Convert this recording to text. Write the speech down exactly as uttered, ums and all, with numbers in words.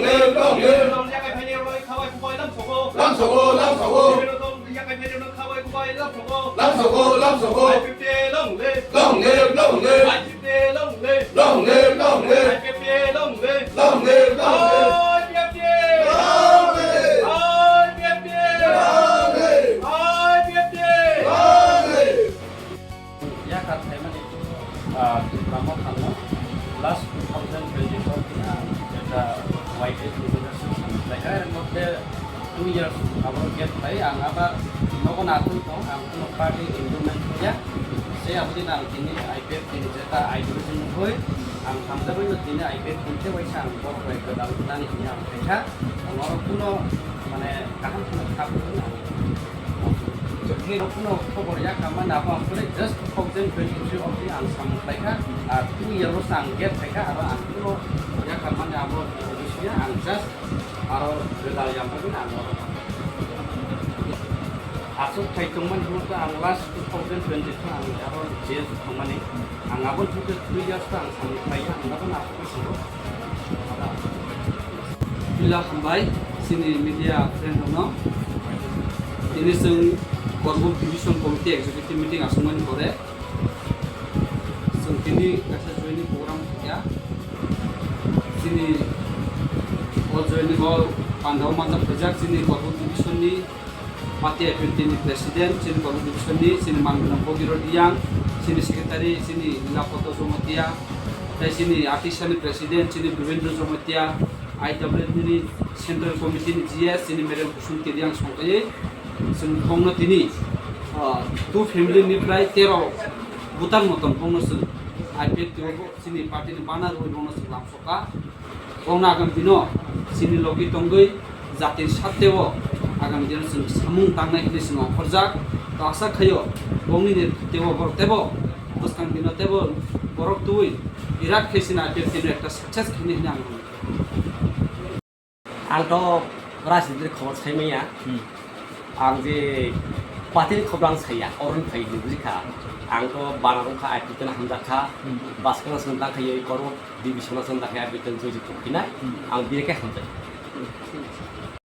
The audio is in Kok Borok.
Long live! Long live! Yakai phaini rwnai khawai kubai lamsogo. Lamsogo, lamsogo. Yakai phaini rwnai khawai kubai lamsogo. Lamsogo, lamsogo. I P F T long live! Long live, long live! I P F T long live! Long live, long live! I P F T long live! Long live, long live! I P F T! Long live! I P F T! Long live! I P F T! Long live! Yakar khaimani, ah, Tipra Mothano last two thousand twenty-four ni ang jeta Y T F ni leadership samung khlaikha, er moddhe two years abo gap khlai ang aba nogo natung tong, ang kuno party involvement ya. Se aboni ang tini I P F T ni jeta ideology nugui ang hamjagui no tini I P F T ni waisa ang borok bai gwdal nani hini ang khaikha. Ang oro kuno mane kaham kheno kha phuru ang. Kuno khobor ya kama na bo ang kore just two thousand twenty-three of the ang samung khlaikha, ah, two year o ang gap khaikha, aro ang kuno ya kama na bo bisi ya ang just aro gwdal yang bagwi ang oro aswk khai tongmani hwnba ang last two thousand twenty-two ang aro jail thangmani ang abo two years ang samung khlaiya ang abo na Puila hambai chini media friend rokno. Tini chwng Korbuk Division Committee Executive Meeting aswkmani pore chwng tini kaisa joining program khaikha. Chini o joining o pandao manjak phaijak chini Korbuk Division ni Party I P F T ni President, chini Korbuk Division ni, chini Mangrang Bogiro Diang, chini Secretary, chini Nilapoto Jomatia, tei chini Atisa ni President, chini Bibendra Jomatia, I W F ni Central Committee ni G S, chini Merem Kusum Kiriang songkaiwi, chwng bongno tini, ah, two family ni prai tero voter moton bongno chwng I P F T o chini party ni banner rwi bongno chwng lamsokha. Bongno agam dino chini logi tongwi jatini satteo agam dino chwng samung tangnai hinwi chwng ongkhorjak. To asa khaio bongni netritewo borok teibo bwskang dino teibo borok twiwi birat khe chini I P F T no ekta success khainai hinwi ang nukha. Ang to rajnitini khobor sai manya. Hmm. Ang je party ni khobor ang saiya, oro ni phai hinwi bujikha. Ang to bana rwkha, I P F T no hamjakha. Hmm. Bwskang no chwng tangkhaiwi Korbuk Division no chwng tangkhai, I P F T no joyjukto khainai. Hmm. Ang bini khe hamjak.